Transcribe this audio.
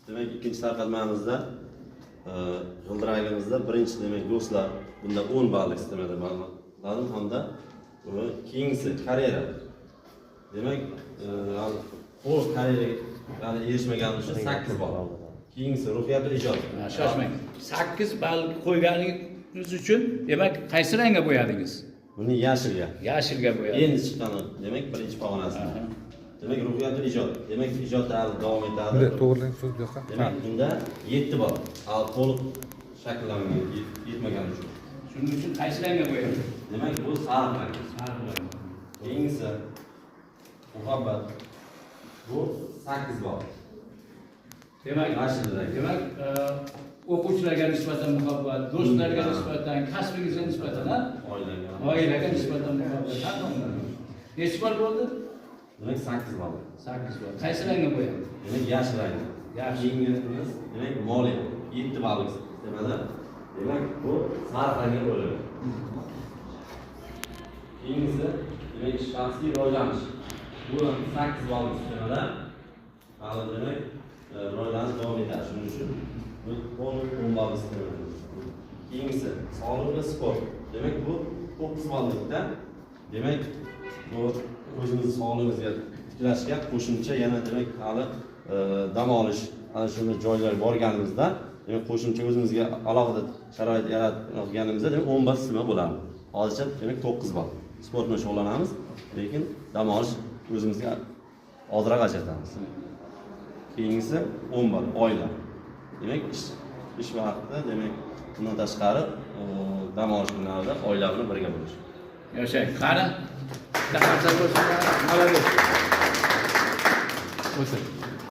Demak, ikkinchi tarqatmamizda g'ildiragimizda birinchi, demak, do'stlar, bunda 10 ballik sistemada balladim hamda keyingisi karyera. Demak, hali to'liq karyeraga hali erishmaganim uchun 8 ball. Keyingisi ruhiyat va ijod. Ha, shoshmang. 8 ball qo'yganingiz uchun, demak, qaysi rangga bo'yadingiz? Buni yashilga. Yashilga bo'yadingiz. Endi chiqqani, demak, birinchi pog'onasi. Demak, ruhiyat va ijod. Demak, ijodda hali davom etadi. Bunday to'g'rilang, so'z bu yoqqa. Demak, bunda 7 ball. Hali to'liq shakllangan yetmagani uchun. Shuning uchun qaysi rangga bo'yadingiz? Demak, bu sariq rang. Sariq rang. Keyingisi muhabbat. Bu 8 ball. Demak, Yashil rang. demak, o'quvchilarga nisbatan muhabbat, do'stlarga nisbatan, kasbingizga nisbatan, ha? Oilaga. Oilaga nisbatan muhabbat. Hamma. Nechi ball bo'ldi? Demak, 8 ball. 8 ball. Qaysi rangga bo'yadingiz? Demak, yashil rang. Yashil. Keyingimiz, demak, moliya. 7 ballik sistemada. Demak, bu sariq rangga bo'linadi. Keyingisi, demak, shaxsiy rivojlanish. Bu 8 ballik sistemada hali, demak, rivojlanish davom etadi. Shuning uchun bu to'liq 10 ballik sistemada. Keyingisi sog'liq va sport. Demak, bu 9 ballikda, demak, bu o'zimizni sog'lig'imizga tiklashga qo'shimcha yana, demak, hali dam olish ana shunday joylarga borganimizda, demak, qo'shimcha o'zimizga alohida sharoit yaratganimizda, demak, 10 ball sistema bo'ladi. Hozircha, demak, 9 ball. Sport bilan shug'ullanamiz, lekin dam olish o'zimizga ozroq ajratamiz. Keyingisi 10 ball, oila. Demak, ish vaqti, demak, bundan tashqari dam olish kunlarida oila bilan birga bo'lish. Yashang. Qani? Bitta qarsak bo'lsin. Молодец. O'tir.